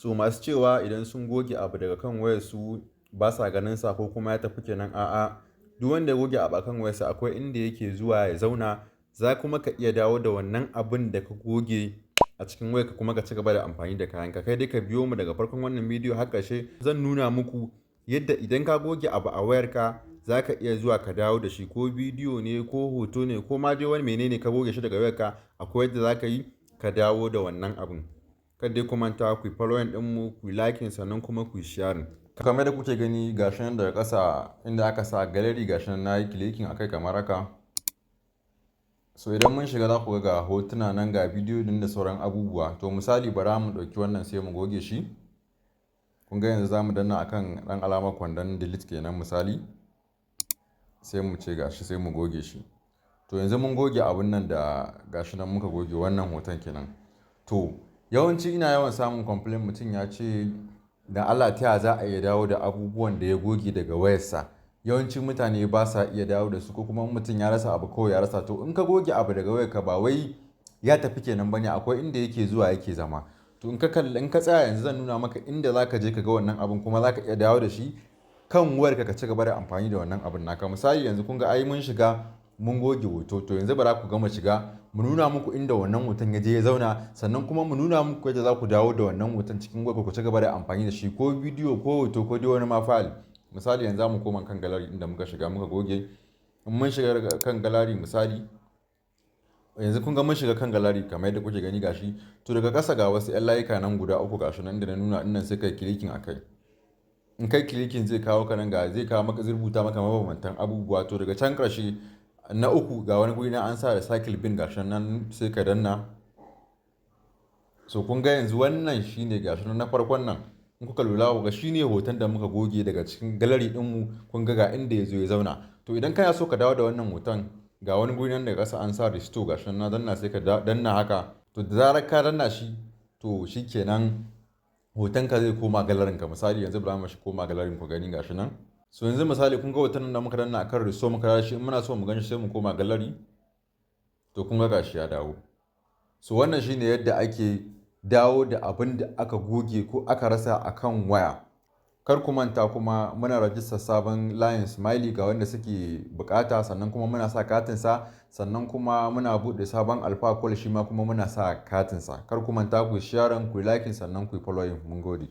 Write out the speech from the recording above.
So masu cewa idan sun goge abu daga kan wayarsu ba sa ganin sa ko kuma ya tafi kenan, a'a, duk wanda ya goge abu akan wayarsa akwai inda yake zuwa ya zauna. Za kuma ka iya dawo da wannan abun da ka goge a cikin wayarka kuma ka ci gaba da amfani da kayanka. Kai dai ka biyo mu daga farkon wannan bidiyo har ƙarshe, zan nuna muku yadda idan ka goge abu a wayarka za ka iya zuwa ka dawo da shi, ko bidiyo ne ko hoto ne ko ma dai wani menene ka goge shi daga wayarka, akwai yadda za ka yi ka dawo da wannan abun. Kada dai ku manta ku yi following ɗinmu, ku yi liking, sannan kuma ku yi sharing. Kamar da kuke gani, gashi nan daga ƙasa inda aka sa gallery, gashi nan na yi clicking akai kamar haka. So idan mun shiga, za ku ga hotuna nan, ga bidiyo din da sauran abubuwa. To misali, bara mu ɗauki wannan sai mu goge shi. Kun ga yanzu za mu danna akan ɗan alamar kwandon delete kenan, misali, sai mu ce gashi, sai mu goge shi. To yanzu mun goge abun nan da gashi nan muka goge wannan hoton kenan. To yawanci ina yawan samun complaint, mutum ya ce da Allah ta ya za a iya dawo da abubuwan da ya goge daga wayarsa. Yawancin mutane ba sa iya dawo da su, ko kuma mutum ya rasa abu kawai ya rasa. To in ka goge abu daga wayarka, ba wai ya tafi kenan bane, akwai inda yake zuwa yake zama. To in ka kalli, in ka tsaya yanzu, zan nuna maka inda za ka je ka ga wannan abun kuma za ka iya dawo da shi kan wayarka ka ci gaba da amfani da wannan abun naka. Misali, yanzu kun ga ai mun shiga mun goge hoto. To yanzu bara ku gama shiga mu nuna muku inda wannan hoton ya je ya zauna, sannan kuma mu nuna muku yadda za ku dawo da wannan hoton cikin wayarku ku ci gaba da amfani da shi, ko bidiyo ko hoto ko dai wani ma file. Misali, yanzu za mu koma kan gallery inda muka shiga muka goge. In mun shiga kan gallery, misali yanzu kun ga mun shiga kan gallery kamar yadda kuke gani, gashi. To daga ƙasa ga wasu 'yan layuka nan guda uku, gashi nan da na nuna ɗinnan, sai kai clicking akai. In kai clicking, zai kawo ka nan, ga zai kawo maka, zai rubuta maka mabambantan abubuwa. To daga can ƙarshe na uku ga wani guri na an sa recycle bin, gashi nan, sai ka danna. So kun ga yanzu wannan shine, gashi nan na farkon nan. In kuka lura, ku ga shine hoton da muka goge daga cikin gallery ɗinmu. Kun ga ga inda ya zo ya zauna. To idan kana so ka dawo da wannan hoton, ga wani guri nan daga ƙasa an sa restore, gashi nan na danna, sai ka danna haka. To da zarar ka danna shi, to shikenan, hotonka zai koma galleryn ka. Misali, yanzu bara mu shi koma galleryn ku gani, gashi nan. So yanzu misali, kun ga hoton nan da muka danna akan restore muka dawo shi, in muna so mu gan shi, sai mu koma gallery. To kun ga gashi ya dawo. So wannan shine yadda ake dawo da abin da aka goge ko aka rasa a kan waya. Kar ku manta kuma muna rajistar sabon layin Smile ga wanda suke bukata, sannan kuma muna sa katinsa, sannan kuma muna buɗe sabon Alfa Call, shi ma kuma muna sa katinsa. Kar ku manta ku sharing, ku like, sannan ku following. Mun gode.